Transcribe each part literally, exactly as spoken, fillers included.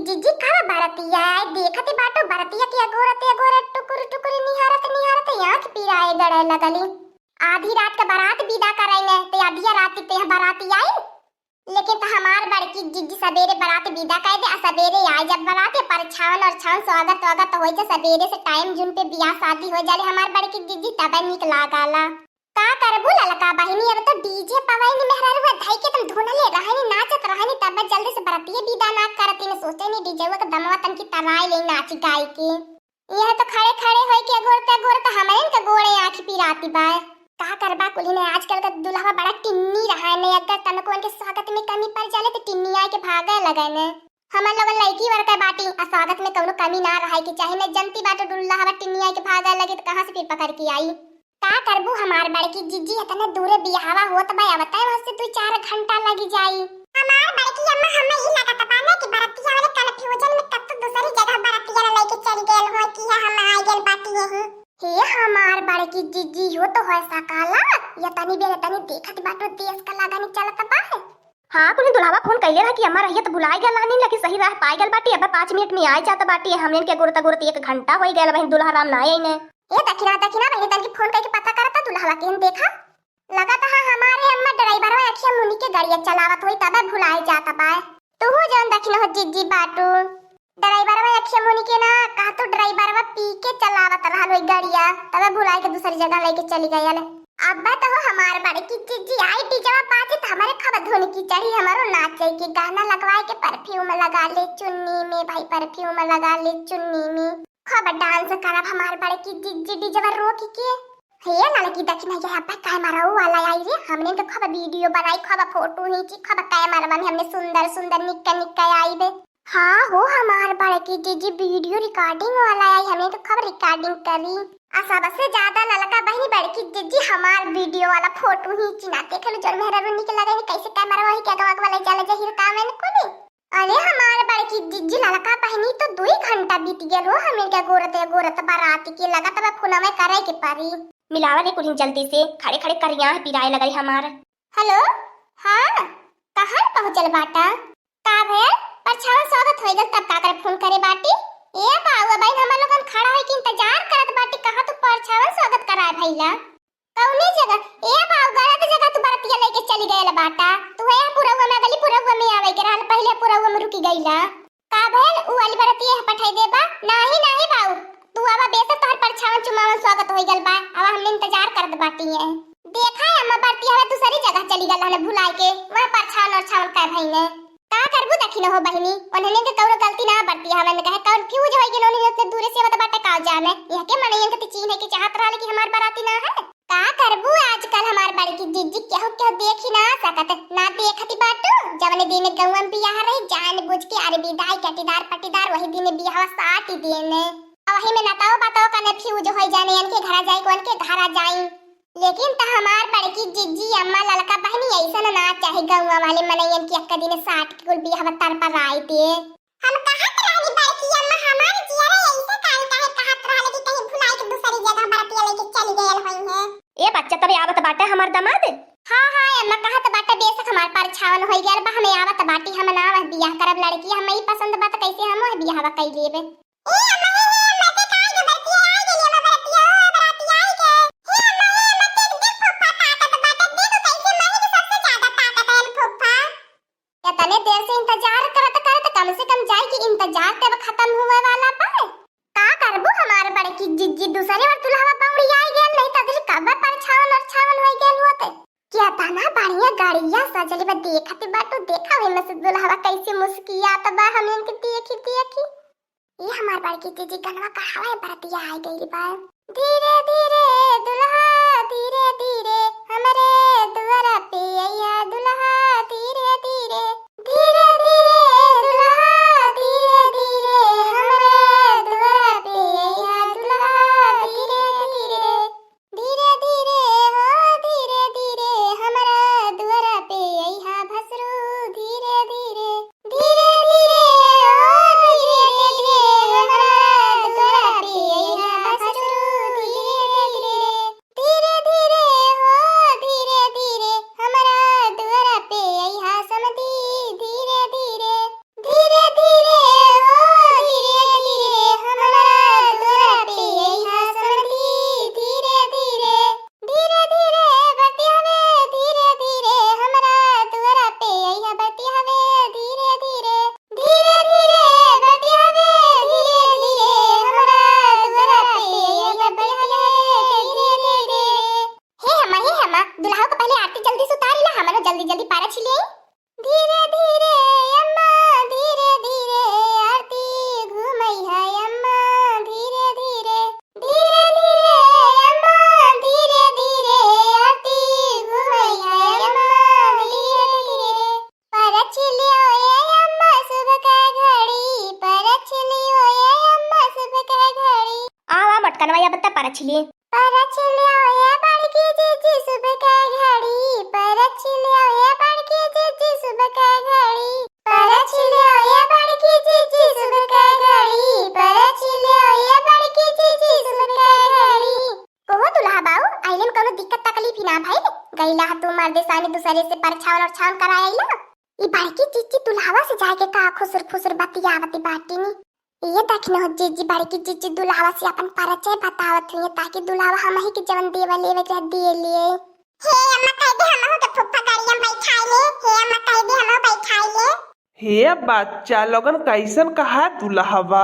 जिज्जी, कब बरतिया आई? देखत बाटू बरतिया के अगोरत अगोरत टुकुर टुकुर निहारत निहारत आँख पिराए गड़े लगली। आधी रात के बारात विदा करइने, ते आधिया रात ते यहाँ बाराती आई। लेकिन त हमार बड़की जिज्जी सबेरे बारात विदा कर दे, आ सबेरे आए जब बारात, ये परछावन और छावन स्वागत वागत होई छे सबेरे से। टाइम जून पे बियाह शादी हो जाले हमार बड़की जिज्जी, तबे निक लागाला। का करबू ललका बहिनी, अब तो डीजे पवाई नी मेहरारू धई के तुम धुनले रहनी, नाचत रहनी, तब जल्दी से बरतिये विदा ना करती ने। सोचे नी डीजे के दमवा तन की तराई ले नाच गाई के। यह तो खड़े खड़े होई के अगोरत अगोरत हमरे के गोड़े आँख पिराती बा। का करबा कुली ने, आजकल का दुल्हवा बड़ा टिन्नी रहा ने, अगर तनको उनके स्वागत में कमी पड़ जाले तो टिन्नी आए के भागे लगे ने। हमन लोगन लइकी वर के बाटी, आ स्वागत में कउनो कमी ना रहे के चाही। न जनती बाटू दुल्हवा टिन्नी आए के भागे लगे तो कहाँ से फिर पकड़ के आई? का करबू हमार बड़की जिज्जी, इतने दूरे बियाहवा होत बा, आवते वहाँ से दू चार घंटा लगी जाई। हमार बड़की अम्मा, हमें ई लगत बा ना कि बरतिया वाले कन्फ्यूजन में कत्तो दूसरी जगह बरतिया लेके चली गइल हो कि हम आ गइल बाटी यहीं। हे हमार बड़की जिज्जी, यो तो हो सकाला, ये तनी बेर तनी देखत बाटू देश का लगानी चलत बा। हाँ, कुल दुल्हवा फोन कइले रहा कि अम्मा रहिया तो भुलाई गल रहनी, लेकिन सही राह पाई गल बाटी। अब पाँच मिनट में आए जात बाटी, हमने के गुरत गुरत एक घंटा होई गल, वहीं दुल्हा राम ना आइने। ए दखिना, दखिना बहिनी, तनकी फोन करके पता करता दुल्हवा केहन देखा। लगत है हमारे अम्मा ड्राइवरवा अखिया मुनी के गाड़िया चलावत होई, तबे भुलाए जात बा। तू जौन दखिना हो जिज्जी बाटू। ड्राइवरवा अखिया मुनी के ना, कहा तू ड्राइवरवा पी के चलावत रहल होई गाड़िया, तबे भुलाए के दूसरी जगह लेके चली गयल। अब तो हो हमार बड़की जिज्जी आई डीजवा बाजी त हमारे खूब धुन की चढ़ी, हमारो नाचे के गाना लगवाए के परफ्यूम लगा ले चुन्नी में, भाई परफ्यूम लगा ले चुन्नी में। खूब डांस करब हमार बड़की जिज्जी डीजवा रोक के। हे लड़की दखिना, ये अब्बा कैमरा वाला आई रे, हमने तो खूब वीडियो बनाई, खूब फोटो खींची, खूब कैमरा में हमने सुंदर सुंदर निक्का निक्का आई बे। हाँ हो हमार बड़की जिज्जी वीडियो रिकॉर्डिंग वाला आई, हमने तो खूब रिकॉर्डिंग करी। आ सबसे ज्यादा ललका बहिनी बड़की जिज्जी हमार वीडियो वाला फोटो खींची ना, देख लो जौन मेहरारू निक लगे कैसे कैमरा वही के अगवा अगवा ले जाला जहिर कामेन कोनी। अरे हमार बड़की जिज्जी ललका बहिनी तो दुई घंटा बीत गेल हो, हमने के गोरत गोरत बारात के लगत बा फोनवे करे के परी। मिलावा रे कुलिन जल्दी से, खड़े खड़े करिया पिराए लगई हमार। हेलो, हाँ, कहाँ पहुँचल बाटा? का भयल? परछावन स्वागत होई गल तब का करे फोन करे बाटी? ए बाऊ, अबहिन हमर लोगन खड़ा होई के इंतजार करत बाटी, कहाँ तू परछावन स्वागत कराए भइला? कौने जगह? ए बाऊ, गलत जगह तू बरतिया लेके चली गयल बाटा। तू है पुरौआ में गली पुरौआ में आवे के रहल, पहिले पुरौआ में रुकी गइला। का भयल? उ वाली बरतिया पठाई देबा? नाही, नाही बाऊ, तू आवा बेशक तोहर परछावन चुमावन स्वागत होई गल बा, आवा हमने इंतजार करत बाटी है। देखा है अम्मा बरतिया हवे दूसरी जगह चली गल हने भुलाए के, वह परछावन और छावन का भइने। का करबू दखिन हो बहिनी, उन्हने के कौनो गलती ना बरतिया हवे, ने कहे कौन फ्यूज होई गेल, उन्हने उतने दूरे से आवत बाटे का जाने, यह के मनइयन के चीन्हे के चाहत रहले कि हमार बराती ना है। का करबू आजकल हमार बड़की जिज्जी केहू केहू देखी ना सकत, ना देखती बाटू, जवने दिन गौवा में बियाह रही जान बुझ के अरे विदाई कटीदार पटीदार वही दिन बियाह साटी देने। आ वही में नताओ बताओ कने फ्यूज होई जाने इनके घरा जाई, कौन के घरा जाई। लेकिन त हमार बड़की जिज्जी अम्मा ललका बहिनी ऐसा ना चाहे गौवा वाले मनइयन की अक्का दिन साट के कुल बियाह तर पर आई दे। हम कहत रहनी बड़की अम्मा हमार जियरा ऐसे काहे काहे कहत रहले कि कहीं भुलाई के दूसरी जगह बरतिया लेके चली गयल होई है। ए बच्चा तबे आवत बाटे हमार दामाद। हाँ हाँ अम्मा कहत बाटे बेशक हमार परछावन होई गयल बा, हमें आवत बाटी, हम ना वह बियाह करब लड़की, हम ई पसंद बात कैसे हम वह बियाह कई लेबे। ए अम्मा, ए, ए, अम्मा, देख, आ गई बरतिया, आ गई अम्मा बरतिया, ओ, बराती आई गए। हे अम्मा, ए, अम्मा, देख, देख, फूफा ताकत बाटे, देख, कैसे माही के सबसे ज्यादा ताकत है फूफा। इतने देर से इंतजार करत करत कम से कम जाए कि इंतजार तब खत्म हुए वाला बा। का करबू हमार बड़की जिज्जी, दूसरे बार दुल्हवा बौड़ी आई गया, नहीं तो दिल कब परछावन और छावन हो गया होते। क्या तना बढ़िया गाड़िया सजली बा, देखत बाटू, देखा वही में से दुल्हवा कैसे मुस्कियात बा, हम इनके देखी देखी। ये हमार बड़की जिज्जी गनवा कढ़ावा है, बरतिया आई गई बा। धीरे धीरे दुल्हा धीरे धीरे हमरे दुआरा पे अइहा दुल्हा धीरे धीरे। धीरे धीरे दुल्हा धीरे धीरे हमरे दुआरा पे अइहा दुल्हा धीरे धीरे। धीरे धीरे हो धीरे धीरे हमरा दुआरा पे अइहा भसरू धीरे धीरे। धीरे धीरे हो धीरे धीरे हमरा दुआरा पे अइहा भसरू धीरे धीरे। धीरे धीरे हो धीरे धीरे हम बता परछ ले। परछ ल्यो ए बड़की जीजी सुबह के घड़ी, परछ ल्यो ए बड़की जीजी सुबह के घड़ी, परछ ल्यो ए बड़की जीजी सुबह के घड़ी, परछ ल्यो ए बड़की जीजी सुबह के घड़ी। कहो दुल्हा बाऊ, आइले में कौनो दिक्कत तकलीफ ही ना भइल? गइला ह तू मर्दे सानी दूसरे से परछावन और छावन कराए अइला? ई बड़की जीजी दुल्हावा से जाके का खुसुर फुसुर बतियावत बाटिन। ये देखिन हो जीजी, बड़की जीजी दुल्हावा से अपन परिचय बतावत हुई, ताकि दुल्हावा हमही के जवन देवे लेवे के दिए लिए। हे अम्मा, कह दे हमहू के फुफ्फा गाड़िया में बैठाई ले। हे अम्मा, कह दे हमहू बैठाई ले। हे बच्चा लोगन, कैसन कहा दुल्हावा?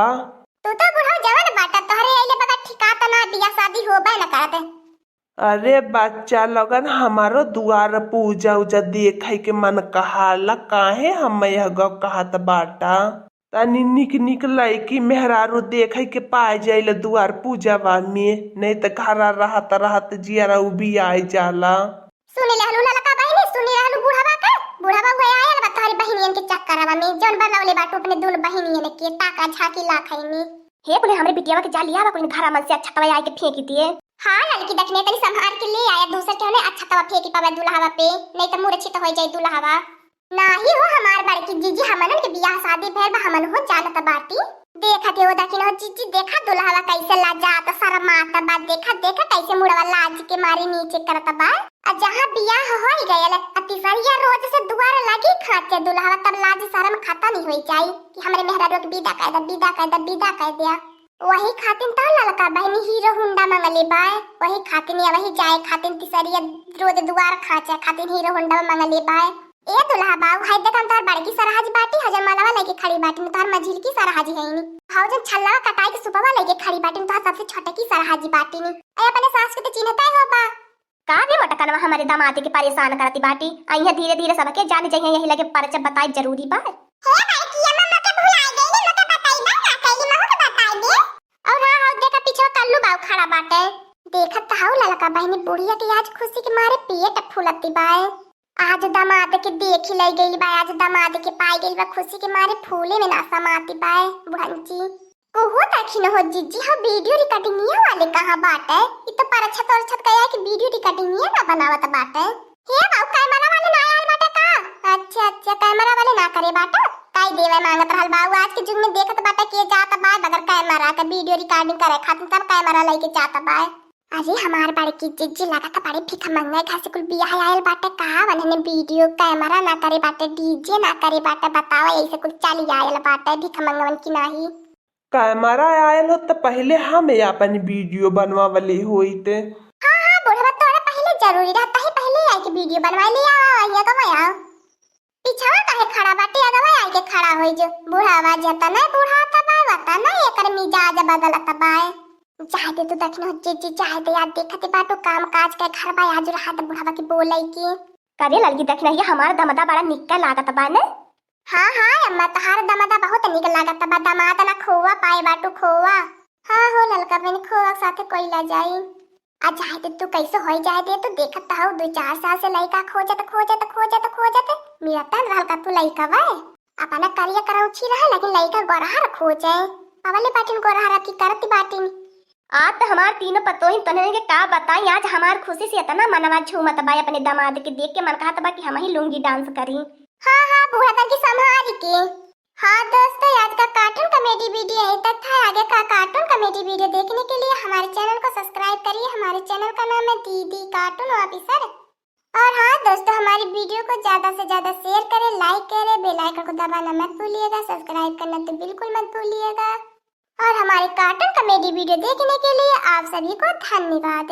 तू तो बुढ़ऊ जवन बाटा, तोहरे अइले बगैर ठिकात ना, बियाह शादी होबे न करत। अरे बच्चा लोगन, हमारो दुआर पूजा उजा देखे के मन कहाला, काहे हम यह गप कहत बाटा? तनी निक निक लइकी मेहरारू देखे के पाए जाइल दुआर पूजावा में, नहीं त घरा रहत रहत जियरा उबियाए जाला। सुनी लहलू ललका बहिनी, सुनी लहलू बुढ़वा के, बुढ़वा उहे आयल बा तोहरी बहिनियन के चक्करवा में, जौन बनवले बाटू अपने दुनो बहिनियन के, ताका झाकी लाखई में। हे बोले, हमरे बिटियावा के जा लिया बा, कोई घरा मन से अच्छा तवा आए के फेंकी दिए। हाँ ललकी दखने, तनी संभार के ले आया, दूसर के हमें अच्छा तवा फेंकी पावे दुल्हावा पे, नहीं त मूर्छित हो जाई दुल्हावा। नाही हो हमार बड़की जीजी, हमनन के बियाह शादी भइल बा, हमन हो जानत बाटी। देखत हो दखिन हो जीजी, देखा दुल्हावा कैसे लजात शरमात बा, देखा देखा कैसे मुड़वा लाज के मारे नीचे करत बा। आ जहाँ बियाह होई गयल, आ तीसरिया रोज से दुआर लगी खाचे दुल्हावा, तब लाज शरम खत्म ही होई जाई कि हमरे मेहरारू के विदा कर दे, विदा कर दे, विदा कर दिया। वही खातिन तो ललका बहिनी हीरो हुंडा मंगले बाय, वही खातिन या वही जाए खातिन तीसरिया रोज दुआर खाचे खातिन हीरो हुंडा मंगले बाय। ए दुल्हा बाऊ, हाय देख हम तोहर बड़की सरहज बाटी, हजर मलवा लेके खड़ी बाटी, तोहर मझिलकी सरहज है नी। हाउ जन छल्लवा कटाई के सुपवा लेके खड़ी बाटी, तोहर सबसे छोटकी सरहज बाटी नी। ए अपने सास के तो चिन्हता ही हो बा। का रे मोटकनवा हमरे दामाद के परेशान करती बाटी? अइहे धीरे धीरे सबके जान जइहे, यही लगे परचब बताई जरूरी बा। हे बड़की अम्मा, मोके भुलाए गई रे, मोके बताई बा, का कैली महू के बताई दे। और हाँ, हाँ, देखा पीछे कल्लू बाऊ खड़ा बाटे। देखत तो हऊ ललका बहिनी बुढ़िया के आज खुशी के मारे पेट फूलती बाए। आज दामाद के देखी लई गई बा, आज दामाद के पाई गई बा, खुशी के मारे फूले में ना समाती बाए बुढ़ंची। ओहो दखिन हो जीजी, हो वीडियो रिकॉर्डिंगिया वाले कहाँ बाटे? इ तो परछत ओरछत कहे कि वीडियो रिकॉर्डिंगिया ना बनावत बाटे। हे बाऊ, कैमरा वाले ना आयल बाटे का? अच्छा, अच्छा, कैमरा वाले ना करे बाटे। काई देवे मांगत रहल बाऊ, आज के युग में देखत बाटे के जात बा बगैर कैमरा के वीडियो रिकॉर्डिंग करे खातिर सब कैमरा लेके जात बा। अरे हमार बड़की जीजी, लागत बड़े भिखमंगे घर से कुल बियाह आयल बाटे का? वनने वीडियो कैमरा ना करे बाटे, डीजे ना करे बाटे, बतावा ऐसे कुल चली आयल बाटे भिखमंगवन की नाही। कैमरा आयल हो त पहिले हम अपन वीडियो बनवावली होइत। हाँ, हाँ, बुढ़वा तोरा पहिले जरूरी रहता ही, पहिले आके वीडियो बनवा लिया, आवा, आवा, आवा, आवा। पिछवा काहे खड़ा बाटे, अगवा आके खड़ा होई जो। बुढ़वा जतना बुढ़ात बा, वतना एकर मिजाज बदलत बा। जाए दे तू दखिन हो जीजी, जाए दे यार, देखत बाटू काम काज के घर बा, आज रहत बुढ़वा के बोलै की। करे ललकी दखिन, ये हमार दमदा बड़ा निक्का लागत बा ने। हाँ, हाँ, अम्मा, तोहार दमादा बहुत निक लागत बा। दमाद ना खोवा पाए बाटू, खोवा। हाँ हो ललका बहिन, खोवा के साथे कोई ला जाई। आ जाए दे तू, कैसे होई जाए दे तू, देखत तो हऊ, दो चार साल से लइका खोजत, खोजत, खोजत, खोजत, मिलत न रहल का तू लइका वै। अपना करिया करौछी रहे, लेकिन लइका गोरहर खोजे। पवले बाटिन गोरहर, अब की करती बाटिन। आज त हमार तीनों पतोहिन तोहने के का बताई, आज हमार खुशी से इतना मनवा झूमत बा, अपने दामाद के देख के मन कहत बा कि हमही लुंगी डांस करी। हाँ, हाँ, बूढ़ा तन की संभारी के। हाँ दोस्तों, आज का कार्टून कॉमेडी वीडियो यहीं तक था। आगे का कार्टून कॉमेडी वीडियो देखने के लिए हमारे चैनल को सब्सक्राइब करिए। हमारे चैनल का नाम है दीदी कार्टून ऑफिसर। और हाँ दोस्तों, हमारी वीडियो को ज़्यादा से ज़्यादा शेयर करें, लाइक करें, बेल आइकन को दबाना मत भूलिएगा, सब्सक्राइब करना तो बिल्कुल मत भूलिएगा। और हमारे कार्टून कॉमेडी वीडियो देखने के लिए आप सभी को धन्यवाद।